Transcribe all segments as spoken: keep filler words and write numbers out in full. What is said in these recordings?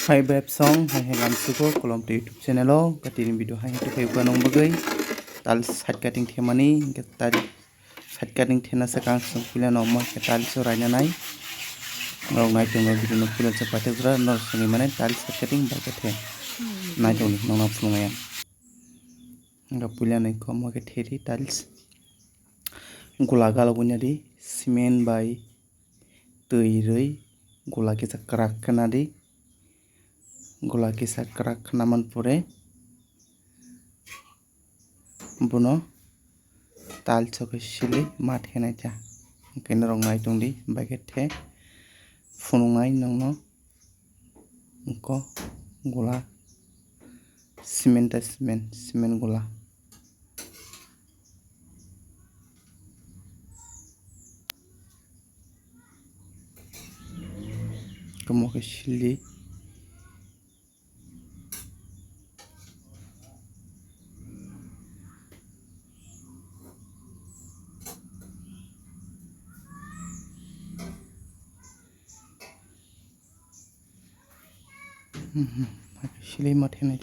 Hai beb song, hai hai lam sugo, kolom to YouTube channel o, katini video hai hai tukhai uka nong bagwi, tiles side cutting themani, hingke tiles side cutting thena sakang song puila no mo khe tiles o raina nai. Norok nai tongma video no puila se paithak jora, norok songwi mane tiles side cutting bai khe the. Nai tongni nong nang phunukya. Hingke puila nai khe mo khe theri tiles. Gula galo bunya di, cement bai twi rwi gula kisa kwrak khna di. Gula kisa kwrak khna man pore bono tiles o khe sili ma thenai ta. Hingke norok nai tongdi, bai khe the phunuknai nongno. Hingke gula cement ta cement, cement gula. Omo khe sili. Sili ma thenai.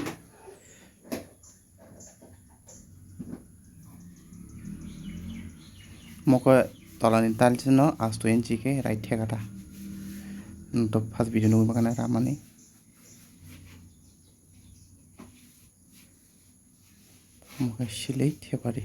Mokhe tolani tiles no asto inchi khe rai thekata. Nwng to first video nugwi mankha na ramani. Mokhe silei thepari.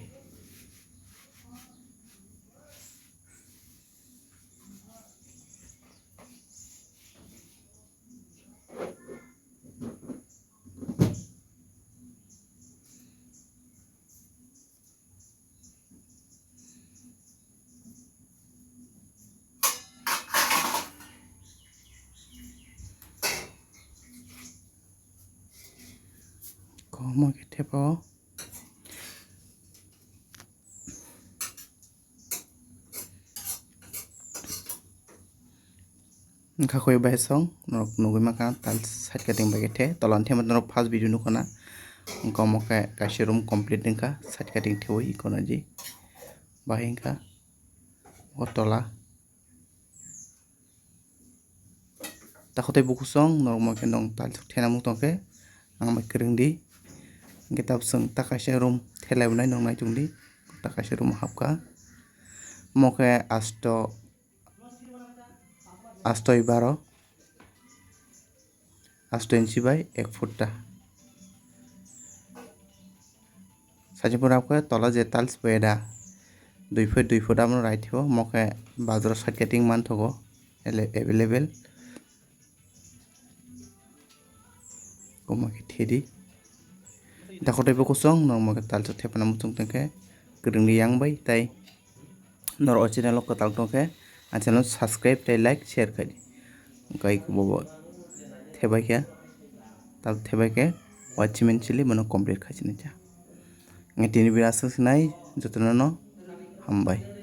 Komo khe thepa o. Wngkha koi bai song norok nugwi mankha tiles side cutting bai khe the tola ni thema norok first video nukha na. Wngkha omo khe kaisa room complete wngkha side cutting thewi kono ji bahai wngkha o tola. Takhwtwi bukhusong norok mo khe nong tiles thena mung tongkhe ang bai kwrwng di. Hingke tabuk chwng ta kaisa room thelai bonai nong nai tongdi. Ta kaisa room hapkha. Omo khe asto, asto bai baro, asto inchi bai ek foot ta. Sajwk phano khe tola je tiles bo eda dui foot dui foot abono rai thio, omo khe bazaro side cutting manthogo ele-, available. Omo khe thedi. Dakho tei bo kosong norok omo khe tiles o thepana muchung tongkhe kwrwngni yang bai tei norok o channel o kwtal tongkhe ang channel subscribe tei like share khaidi. Wngkha bobo thebai khe, tab thebai khe watchman chili bono complete khaisini cha. Tini bini aswk sinai jotono no hambai.